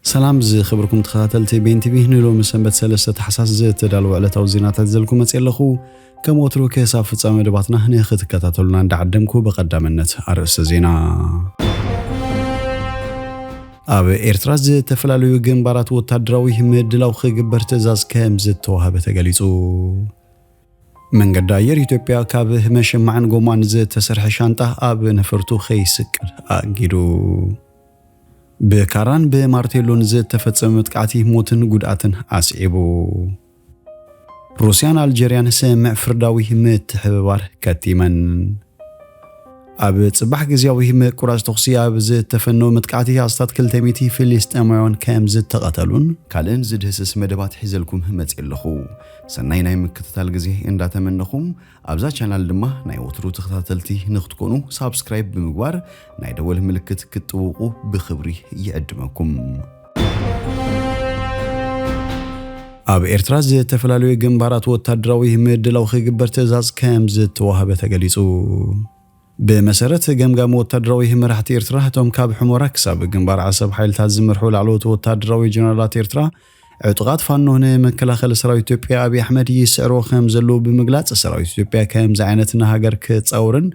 ሰላም ዝኽብርኩም ተኸታተልቲ ቤን ቲቪ፣ ንሎሚ ሰንበት ሰለስተ ታሕሳስ ዝተዳለወ ዕለታዊ ዜናታት ዘልኩ መጽእ ኣለኹ። ከም ወትሩ ክሳብ ፍጻመ መደባትና ንኽትከታተሉና እንዳዓደምኩ ብቐዳምነት ኣርእስተ ዜና። ኣብ ኤርትራ ዝተፈላለዩ ግንባራት ወታደራዊ ምድላው ክግበር ትእዛዝ ከም ዝተዋህበ ተገሊጹ። መንገዲ ኣየር ኢትዮጵያ ካብ መሸማዕን ጎማን ዝተሰርሐ ሻንጣ ኣብ ነፈርቱ ከይስቅል ኣጊዱ። ብካራን ብማርቴሎን ዝተፈጸመ መጥቃዕቲ ሞትን ጉድኣትን ኣስዒቡ። ሩስያን ኣልጀርያን ስምዕ ፍርዳዊ ምትሕብባር ከቲመን። ኣብ ጽባሕ ግዝያዊ ምቁራጽ ተኹሲ ኣብ ዝተፈነወ መጥቃዕቲ ኣስታት ክልተ ሚእቲ ፍልስጤማውያን ከም ዝተቐተሉን ካልእን ዝድህስስ መደባት ሒዘልኩም መጽእ ኣለኹ። ሰናይ ናይ ምክትታል ግዜ እንዳተመነኹም፣ ኣብዛ ቻናል ድማ ናይ ወትሩ ተኸታተልቲ ንክትኮኑ ሳብስክራይብ ብምግባር ናይ ደወል ምልክት ክትጥውቁ ብኽብሪ ይዕድመኩም። ኣብ ኤርትራ ዝተፈላለዩ ግንባራት ወታደራዊ ምድላው ክግበር ትእዛዝ ከም ዝተዋህበ ተገሊጹ። ብመሰረት ገምጋሚ ወታደራዊ መራሕቲ ኤርትራ፣ እቶም ካብ ሑመራ ክሳብ ግንባር ዓሰብ ሓይልታት ዝመርሑ ላዕለዎት ወታደራዊ ጀነራላት ኤርትራ፣ ዕጡቓት ፋኖ ንመከላኸሊ ሰራዊት ኢትዮጵያ ኣብይ ኣሕመድ ይስዕርዎ ከም ዘለዉ ብምግላጽ፣ ሰራዊት ኢትዮጵያ ከምዚ ዓይነት ንሃገር ክጻወርን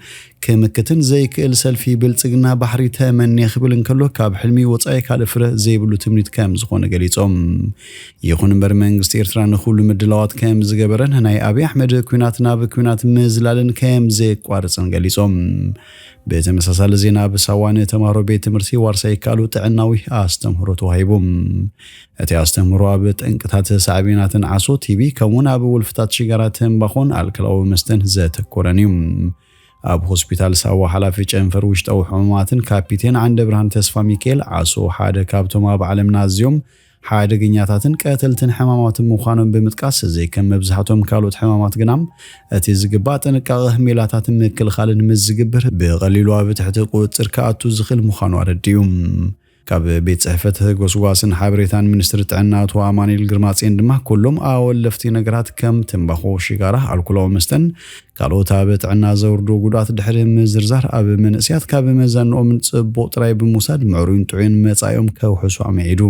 ክምክትን ዘይክእል ሰልፊ ብልጽግና ባሕሪ ተመንየ ክብል እንከሎ፣ ካብ ሕልሚ ወጻኢ ካልእ ፍረ ዘይብሉ ትምኒት ከም ዝኾነ ገሊጾም። ይኹን እምበር መንግስቲ ኤርትራ ንኹሉ ምድላዋት ከም ዝገበረን ናይ ኣብይ ኣሕመድ ኲናት ናብ ኲናት ምዝላልን ከም ዘየቋርጽን ገሊጾም። ብተመሳሳሊ ዜና፣ ኣብ ሳዋ ንተምሃሮ ቤት ትምህርቲ ዋርሳይ ይከኣሉ ጥዕናዊ ኣስተምህሮ ተዋሂቡ። እቲ ኣስተምህሮ ኣብ ጠንቅታት ሳዕቤናትን ዓሶ፣ ቲቢ፣ ከምኡውን ኣብ ውልፍታት ሽጋራ፣ ትምባኾን ኣልኮላዊ መስተን ዘተኮረን እዩ። ኣብ ሆስፒታል ሳዋ ሓላፊ ጨንፈር ውሽጣዊ ሕሙማትን ካፒቴን ዓንደ ብርሃን ተስፋ ሚካኤል፣ ዓሶ ሓደ ካብቶም ኣብ ዓለምና ኣዝዮም ሓደገኛታትን ቀተልትን ሕማማትን ምዃኖም ብምጥቃስ፣ ዘይከም መብዛሕቶም ካልኦት ሕማማት ግና እቲ ዝግባእ ጥንቃቐ ሜላታትን ምክልኻልን ምስ ዝግበር ብቐሊሉ ኣብ ትሕቲ ቁጽጽር ክኣቱ ዝኽእል ምዃኑ ኣረዲኡ። ካብ ቤት ጽሕፈት ጎስጓስን ሓበሬታን ሚኒስትሪ ጥዕና ኣቶ ኣማኑኤል ግርማጽዮን ድማ፣ ኩሎም ኣወለፍቲ ነገራት ከም ትምባኾ፣ ሽጋራ፣ ኣልኮላዊ መስተን ካልኦት ኣብ ጥዕና ዘውርዶ ጉድኣት ድሕሪ ምዝርዛር፣ ኣብ መንእሰያት ካብ መዛንኦም ጽቡቕ ጥራይ ብምውሳድ ምዕሩይን ጥዑይን መጻኢኦም ከውሕሱ ኣምዒዱ።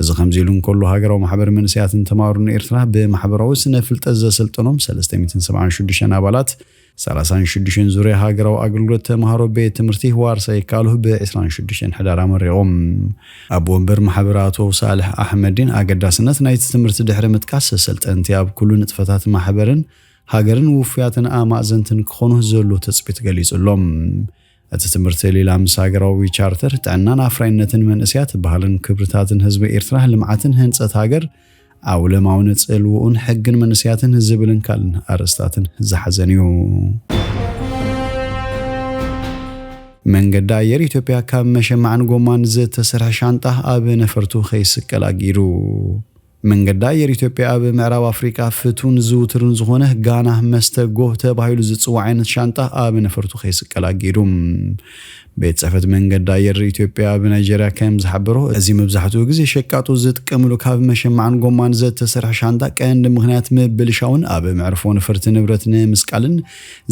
እዚ ከምዚ ኢሉ እንከሎ፣ ሃገራዊ ማሕበር መንእሰያትን ተማሃሮን ኤርትራ ብማሕበራዊ ስነ ፍልጠት ዘሰልጠኖም ሰለስተ ሚእትን ሰብዓን ሽዱሽተን ኣባላት፣ ሰላሳን ሽዱሽተን ዙርያ ሃገራዊ ኣገልግሎት ተምሃሮ ቤት ትምህርቲ ዋርሳይ ይከኣሉ ብ ዕስራን ሽዱሽተን ሕዳር ኣመሪቖም። ኣብ ወንበር ማሕበር ኣቶ ሳልሕ ኣሕመዲን፣ ኣገዳስነት ናይቲ ትምህርቲ ድሕሪ ምጥቃስ፣ ሰልጠንቲ ኣብ ኩሉ ንጥፈታት ማሕበርን ሃገርን ውፉያትን ኣማእዘንትን ክኾኑ ዘሎ ትጽቢት ገሊጹ ኣሎ። እቲ ትምህርቲ ሌላ ምስ ሃገራዊ ቻርተር ጥዕናን ኣፍራይነትን መንእሰያት፣ ባህልን ክብርታትን ህዝቢ ኤርትራ፣ ልምዓትን ህንጸት ሃገር፣ ዓውለማውን ጽልውኡን ሕግን መንእሰያትን ዝብልን ካልእን ኣርእስታትን ዝሓዘን እዩ። መንገዲ ኣየር ኢትዮጵያ ካብ መሸማዕን ጎማን ዝተሰርሐ ሻንጣ ኣብ ነፈርቱ ከይስቀል ኣጊዱ። መንገዲ ኣየር ኢትዮጵያ ኣብ ምዕራብ ኣፍሪቃ ፍቱን ዝውቱርን ዝኾነ ጋና መስተ ጎህ ተባሂሉ ዝጽዋዕ ዓይነት ሻንጣ ኣብ ነፈርቱ ከይስቀል ኣጊዱ። ቤት ጽሕፈት መንገዲ ኣየር ኢትዮጵያ ኣብ ናይጄርያ ከም ዝሓበሮ፣ እዚ መብዛሕትኡ ግዜ ሸቃጡ ዝጥቀምሉ ካብ መሸማዕን ጎማን ዝተሰርሐ ሻንጣ ቀንዲ ምኽንያት ምብልሻውን ኣብ መዕርፎ ነፈርቲ ንብረት ንምስቃልን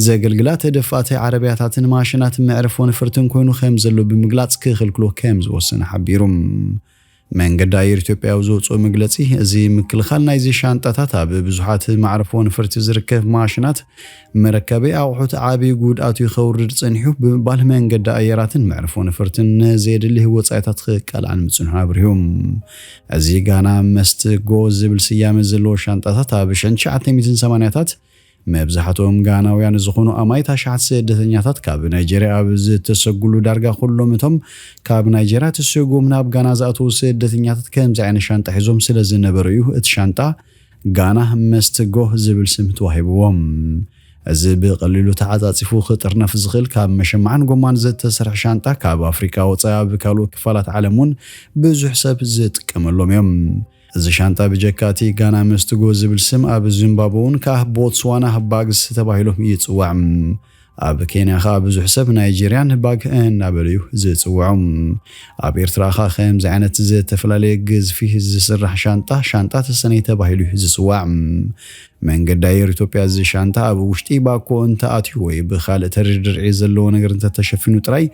ዘገልግላ ተደፋእቲ ዓረብያታትን ማሽናት መዕርፎ ነፈርትን ኮይኑ ከም ዘሎ ብምግላጽ ክኽልክሎ ከም ዝወሰነ ሓቢሩ። መንገዲ ኣየር ኢትዮጵያ ኣብ ዘውፅኦ መግለፂ፣ እዚ ምክልኻል ናይዚ ሻንጣታት ኣብ ብዙሓት መዕርፎ ነፈርቲ ዝርከብ ማሽናት መረከቢ ኣቑሑት ዓብዪ ጉድኣት እዩ ከውርድ ፀኒሑ ብምባል፣ መንገዲ ኣየራትን መዕርፎ ነፈርትን ንዘየድሊ ወፃኢታት ክቃልዓን ምፅንሑ ኣብሪሁ። እዚ ጋና መስት ጎ ዝብል ስያመ ዘለዎ ሻንጣታት ኣብ ሽሕን ትሽዓተ ሚእትን ሰማንያታት መብዛሕትኦም ጋናውያን ዝኾኑ ኣማኢት ኣሽሓት ስደተኛታት ካብ ናይጀርያ ኣብ ዝተሰጉሉ፣ ዳርጋ ኩሎም እቶም ካብ ናይጀርያ ተሰጉም ናብ ጋና ዝኣተዉ ስደተኛታት ከምዚ ዓይነት ሻንጣ ሒዞም ስለ ዝነበሩ እዩ እቲ ሻንጣ ጋና መስት ጎህ ዝብል ስም ተዋሂብዎም። እዚ ብቐሊሉ ተዓጻጺፉ ክጥርነፍ ዝኽእል ካብ መሸማዕን ጎማን ዝተሰርሐ ሻንጣ፣ ካብ ኣፍሪቃ ወጻኢ ኣብ ካልኦት ክፋላት ዓለም እውን ብዙሕ ሰብ ዝጥቀመሎም እዮም። እዚ ሻንጣ ብጀካ እቲ ጋና መስት ጎህ ዝብል ስም፣ ኣብ ዚምባብወ እውን ከኣ ቦትስዋና ባግስ ተባሂሎም ይጽዋዕ። ኣብ ኬንያ ከኣ ብዙሕ ሰብ ናይጄርያን ባግ እናበሉ እዩ ዝጽውዖም። ኣብ ኤርትራ ከኣ ከምዚ ዓይነት ዝተፈላለየ ግዝፊ ዝስራሕ ሻንጣ፣ ሻንጣ ተሰነይ ተባሂሉ እዩ ዝጽዋዕ። መንገዲ ኣየር ኢትዮጵያ እዚ ሻንጣ ኣብ ውሽጢ ባኮ እንተኣትዩ ወይ ብኻልእ ተሪር ድርዒ ዘለዎ ነገር እንተተሸፊኑ ጥራይ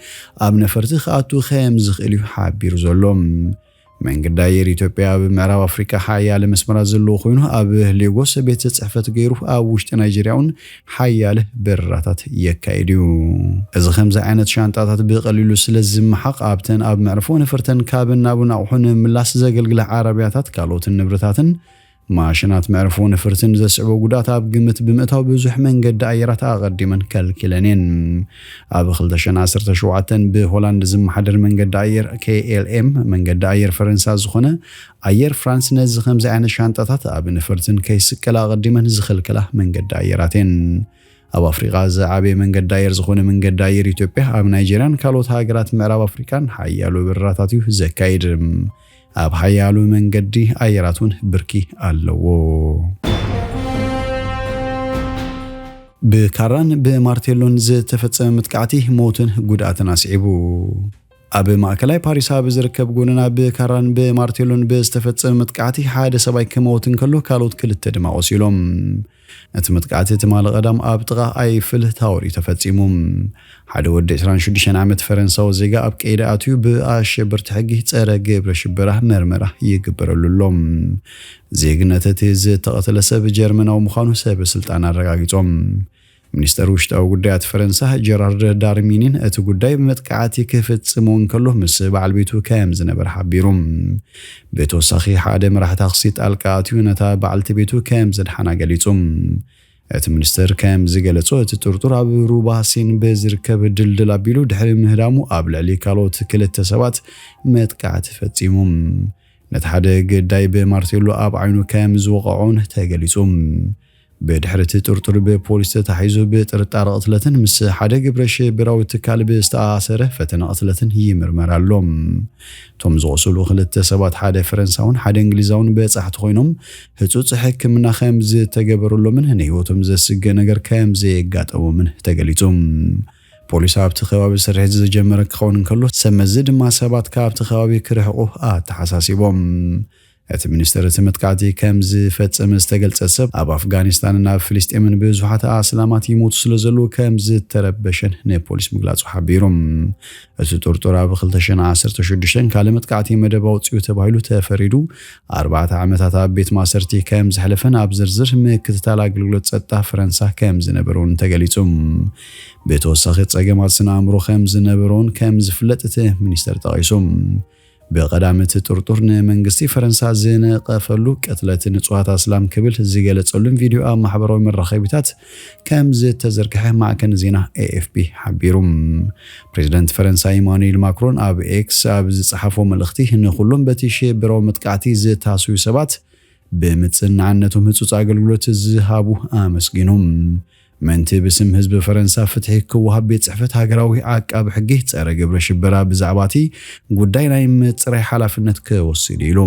ኣብ ነፈርቲ ክኣቱ ከም ዝኽእል እዩ ሓቢሩ ዘሎ። መንገዲ ኣየር ኢትዮጵያ ኣብ ምዕራብ ኣፍሪቃ ሓያለ መስመራት ዘለዎ ኮይኑ፣ ኣብ ሌጎስ ቤት ጽሕፈት ገይሩ ኣብ ውሽጢ ናይጄርያ እውን ሓያለ በረራታት የካይድ እዩ። እዚ ከምዚ ዓይነት ሻንጣታት ብቐሊሉ ስለ ዝመሓቕ፣ ኣብተን ኣብ መዕርፎ ነፈርተን ካብን ናብን ኣቑሑ ንምምላስ ዘገልግላ ዓረብያታት፣ ካልኦትን ንብረታትን፣ ማሽናት መዕርፎ ነፈርትን ዘስዕቦ ጉድኣት ኣብ ግምት ብምእታው፣ ብዙሕ መንገዲ ኣየራት ኣቐዲመን ከልኪለን እየን። ኣብ ክልተ ሽሕን ዓሰርተ ሸውዓተን ብሆላንድ ዝመሓደር መንገዲ ኣየር ኬ ኤል ኤም፣ መንገዲ ኣየር ፈረንሳ ዝኾነ ኣየር ፍራንስ፣ ነዚ ከምዚ ዓይነት ሻንጣታት ኣብ ነፈርትን ከይስቀላ ኣቐዲመን ዝኸልከላ መንገዲ ኣየራት እየን። ኣብ ኣፍሪቃ ዝዓበየ መንገዲ ኣየር ዝኾነ መንገዲ ኣየር ኢትዮጵያ፣ ኣብ ናይጄርያን ካልኦት ሃገራት ምዕራብ ኣፍሪቃን ሓያሎ በረራታት እዩ ዘካይድ። ኣብ ሓያሎ መንገዲ ኣየራት እውን ብርኪ ኣለዎ። ብካራን ብማርቴሎን ዝተፈጸመ መጥቃዕቲ ሞትን ጉድኣትን ኣስዒቡ። ኣብ ማእከላይ ፓሪስ ኣብ ዝርከብ ጎደና ብካራን ብማርቴሎን ብዝተፈጸመ መጥቃዕቲ ሓደ ሰብኣይ ክመውት እንከሎ፣ ካልኦት ክልተ ድማ ቆሲሎም። እቲ መጥቃዕቲ ትማሊ ቀዳም ኣብ ጥቓ ኣይፍል ታወር እዩ ተፈጺሙ። ሓደ ወዲ ዕስራን ሽዱሽተን ዓመት ፈረንሳዊ ዜጋ ኣብ ቀይዲ ኣትዩ፣ ብኣሸበርቲ ሕጊ ጸረ ግብረ ሽበራ መርመራ ይግበረሉ ኣሎ። ዜግነት እቲ ዝተቐተለ ሰብ ጀርመናዊ ምዃኑ ሰብ ስልጣን ኣረጋጊጾም። ሚኒስተር ውሽጣዊ ጉዳያት ፈረንሳ ጀራርድ ዳርሚኒን እቲ ጉዳይ ብመጥቃዕቲ ክፍጽሞ እንከሎ ምስ በዓል ቤቱ ከም ዝነበረ ሓቢሩ። ብተወሳኺ ሓደ መራሕ ታክሲ ጣልቃ ኣትዩ ነታ በዓልቲ ቤቱ ከም ዘድሓና ገሊጹ። እቲ ሚኒስተር ከም ዝገለጾ፣ እቲ ጥርጡር ኣብ ሩባ ሴን ብዝርከብ ድልድል ኣቢሉ ድሕሪ ምህዳሙ ኣብ ልዕሊ ካልኦት ክልተ ሰባት መጥቃዕቲ ፈጺሙ። ነቲ ሓደ ግዳይ ብማርቴሎ ኣብ ዓይኑ ከም ዝወቐዖን ተገሊጹ። ብድሕሪ እቲ ጥርጡር ብፖሊስ ተታሒዙ ብጥርጣረ ቅትለትን ምስ ሓደ ግብረ ሽበራዊ ትካል ብዝተኣሳሰረ ፈተነ ቅትለትን ይምርመር ኣሎ። እቶም ዝቖሰሉ ክልተ ሰባት፣ ሓደ ፈረንሳውን ሓደ እንግሊዛውን በጻሕቲ ኮይኖም፣ ህጹጽ ሕክምና ከም ዝተገበረሎምን ንህይወቶም ዘስግእ ነገር ከም ዘየጋጠሞምን ተገሊጹ። ፖሊስ ኣብቲ ከባቢ ስርሒት ዝጀመረ ክኸውን እንከሎ፣ ሰብ መዚ ድማ ሰባት ካብቲ ከባቢ ክርሕቑ ኣተሓሳሲቦም። እቲ ሚኒስተር፣ እቲ መጥቃዕቲ ከም ዝፈጸመ ዝተገልጸ ሰብ ኣብ ኣፍጋኒስታንን ኣብ ፍልስጤምን ብዙሓት ኣስላማት ይሞቱ ስለ ዘለዉ ከም ዝተረበሸን ንፖሊስ ምግላጹ ሓቢሩ። እቲ ጥርጡር ኣብ ክልተ ሽሕን ዓሰርተ ሽዱሽተን ካልእ መጥቃዕቲ መደብ ኣውጺኡ ተባሂሉ ተፈሪዱ ኣርባዕተ ዓመታት ኣብ ቤት ማእሰርቲ ከም ዘሕለፈን ኣብ ዝርዝር ምክትታል ኣገልግሎት ጸጥታ ፈረንሳ ከም ዝነበረ እውን ተገሊጹ። ብተወሳኺ ጸገማት ስነ ኣእምሮ ከም ዝነበሮን ከም ዝፍለጥ እቲ ሚኒስተር ጠቒሱ። ብቐዳም እቲ ጥርጡር ንመንግስቲ ፈረንሳ ዝነቐፈሉ ቅትለት ንጹሃት ኣስላም ክብል ዝገለጸሉን ቪድዮ ኣብ ማሕበራዊ መራኸቢታት ከም ዝተዘርግሐ ማዕከን ዜና ኤ ኤፍ ፒ ሓቢሩ። ፕሬዚደንት ፈረንሳ ኢማኑኤል ማክሮን ኣብ ኤክስ ኣብ ዝጸሓፎ መልእኽቲ፣ ንኹሎም በቲ ሽብራዊ መጥቃዕቲ ዝታሰዩ ሰባት ብምጽንዓነቶም ህጹጽ ኣገልግሎት ዝሃቡ ኣመስጊኑ። ምእንቲ ብስም ህዝቢ ፈረንሳ ፍትሒ ክወሃብ፣ ቤት ጽሕፈት ሃገራዊ ዓቃቢ ሕጊ ጸረ ግብረ ሽበራ ብዛዕባ እቲ ጉዳይ ናይ ምጽራይ ሓላፍነት ክወስድ ኢሉ።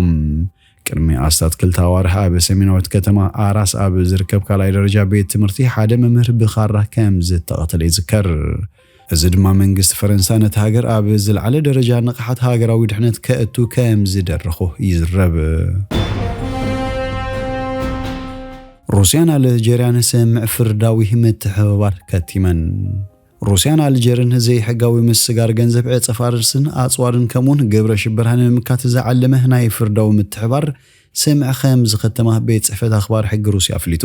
ቅድሚ ኣስታት ክልተ ኣዋርሕ ኣብ ሰሜናዊት ከተማ ኣራስ ኣብ ዝርከብ ካልኣይ ደረጃ ቤት ትምህርቲ ሓደ መምህር ብኻራ ከም ዝተቐተለ ይዝከር። እዚ ድማ መንግስቲ ፈረንሳ ነቲ ሃገር ኣብ ዝለዓለ ደረጃ ንቕሓት ሃገራዊ ድሕነት ከእቱ ከም ዝደረኾ ይዝረብ። ሩስያን ኣልጀርያን ስምዕ ፍርዳዊ ምትሕብባር ከቲመን። ሩስያን ኣልጀርን ዘይሕጋዊ ምስጋር ገንዘብ፣ ዕጸ ፋርስን ኣጽዋርን ከምኡውን ግብረ ሽበራ ንምምካት ዝዓለመ ናይ ፍርዳዊ ምትሕባር ስምዕ ከም ዝኸተማ ቤት ጽሕፈት ኣኽባር ሕጊ ሩስያ ኣፍሊጡ።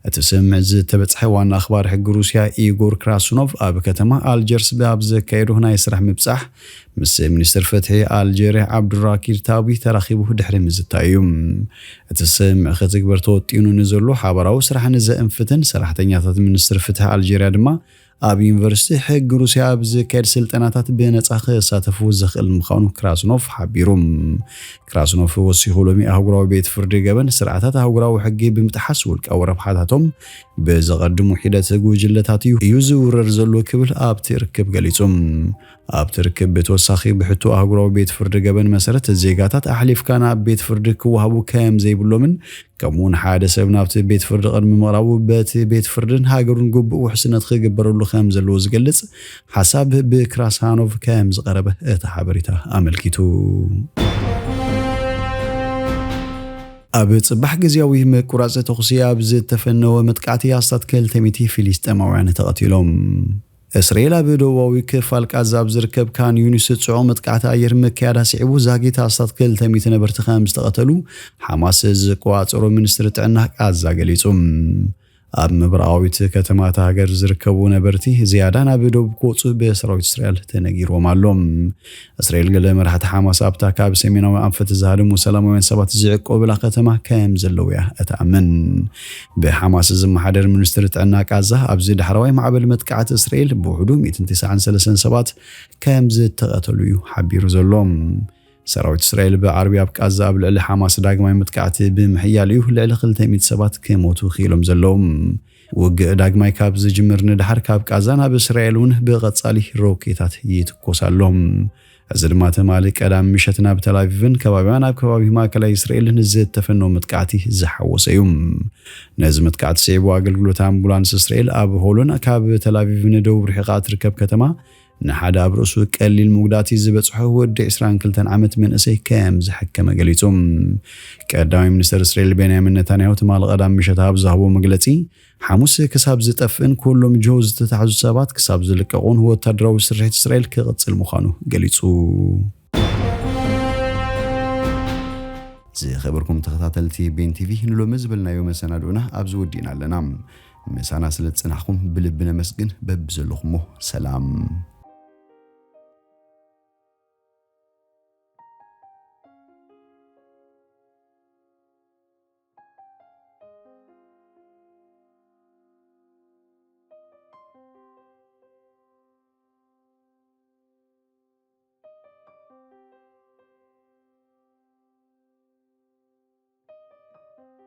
እቲ ስምዕ ዝተበጽሐ ዋና ኣኽባር ሕጊ ሩስያ ኢጎር ክራሱኖቭ ኣብ ከተማ ኣልጀርስ ብኣብ ዘካየዶ ናይ ስራሕ ምብጻሕ ምስ ሚኒስትር ፍትሒ ኣልጀርያ ዓብዱራኪድ ታቢ ተራኺቡ ድሕሪ ምዝታይ እዩ። እቲ ስምዕ ክትግበር ተወጢኑ ንዘሎ ሓባራዊ ስራሕ ንዘእንፍትን ሰራሕተኛታት ሚኒስትሪ ፍትሒ ኣልጀርያ ድማ ኣብ ዩኒቨርሲቲ ሕጊ ሩስያ ኣብ ዝካየድ ስልጠናታት ብነጻ ክሳተፉ ዘኽእል ምዃኑ ክራስኖቭ ሓቢሩ። ክራስኖቭ ወሲኹ፣ ሎሚ ኣህጉራዊ ቤት ፍርዲ ገበን ስርዓታት ኣህጉራዊ ሕጊ ብምጥሓስ ውልቃዊ ረብሓታቶም ብዘቐድሙ ሒደት ጉጅለታት እዩ፣ እዩ ዝውረር ዘሎ ክብል ኣብቲ ርክብ ገሊጹ። ኣብቲ ርክብ ብተወሳኺ ብሕቶ ኣህጉራዊ ቤት ፍርዲ ገበን መሰረት ዜጋታት ኣሕሊፍካ ናብ ቤት ፍርዲ ክወሃቡ ከም ዘይብሎምን ከምኡውን ሓደ ሰብ ናብቲ ቤት ፍርዲ ቅድሚ ምቕራቡ በቲ ቤት ፍርድን ሃገሩን ግቡእ ውሕስነት ክግበረሉ ከም ዘለዎ ዝገልጽ ሓሳብ ብክራስሃኖቭ ከም ዝቐረበ እቲ ሓበሬታ ኣመልኪቱ። ኣብ ጽባሕ ግዜያዊ ምቁራጽ ተኹሲ ኣብ ዝተፈነወ መጥቃዕቲ ኣስታት ክልተ ሚእቲ ፊሊስጤማውያን ተቐቲሎም። እስራኤል ኣብ ደቡባዊ ክፋል ቃዛ ኣብ ዝርከብ ካን ዩኒስ ጽዑቕ መጥቃዕቲ ኣየር ምክያዳ ስዒቡ ዛጊት ኣስታት ክልተ ሚእቲ ነበርቲ ከም ዝተቐተሉ ሓማስ ዝቆጻጸሮ ሚኒስትሪ ጥዕና ቃዛ ገሊጹ። ኣብ ምብራቓዊት ከተማ እታ ሃገር ዝርከቡ ነበርቲ ዝያዳ ናብ ደቡብ ክወጹ ብሰራዊት እስራኤል ተነጊርዎም ኣሎ። እስራኤል ገለ መራሕቲ ሓማስ ኣብታ ካብ ሰሜናዊ ኣንፈት ዝሃደሙ ሰላማውያን ሰባት ዝዕቆብላ ከተማ ከም ዘለዉ እያ እትኣምን። ብሓማስ ዝመሓደር ሚኒስትሪ ጥዕና ቃዛ ኣብዚ ዳሕረዋይ ማዕበል መጥቃዕቲ እስራኤል ብውሕዱ ሚእትን ትስዓን ሰለስተን ሰባት ከም ዝተቐተሉ እዩ ሓቢሩ ዘሎ። ሰራዊት እስራኤል ብዓርቢ ኣብ ቃዛ ኣብ ልዕሊ ሓማስ ዳግማይ መጥቃዕቲ ብምሕያል እዩ ልዕሊ ክልተ ሚእቲ ሰባት ክሞቱ ክኢሎም ዘለዉ። ውግእ ዳግማይ ካብ ዝጅምር ንድሓር ካብ ቃዛ ናብ እስራኤል እውን ብቐጻሊ ሮኬታት ይትኮስ ኣሎ። እዚ ድማ ትማሊ ቀዳም ምሸት ናብ ተላቪቭን ከባቢዋን ኣብ ከባቢ ማእከላይ እስራኤልን ዝተፈነው መጥቃዕቲ ዝሓወሰ እዩ። ነዚ መጥቃዕቲ ስዒቡ ኣገልግሎት ኣምቡላንስ እስራኤል ኣብ ሆሎን ካብ ተላቪቭ ንደቡብ ርሒቓ እትርከብ ከተማ ንሓደ ኣብ ርእሱ ቀሊል መጉዳእቲ ዝበጽሖ ወዲ ዕስራን ክልተን ዓመት መንእሰይ ከም ዝሐከመ ገሊጹ። ቀዳማይ ሚኒስትር እስራኤል ቤንያሚን ነታንያሁ ትማሊ ቀዳም ምሸት ኣብ ዝሃቦ መግለጺ ሓሙስ ክሳብ ዝጠፍእን ኩሎም ጆ ዝተታሕዙ ሰባት ክሳብ ዝልቀቑን ወታደራዊ ስርሒት እስራኤል ክቕጽል ምዃኑ ገሊጹ። ዝኸበርኩም ተኸታተልቲ ቤን ቲቪ ንሎሚ ዝበልናዮ መሰናድኡና ኣብዚ ወዲእና ኣለና። ምሳና ስለ ዝጸናሕኩም ብልቢ ነመስግን። በብዘለኹሞ ሰላም።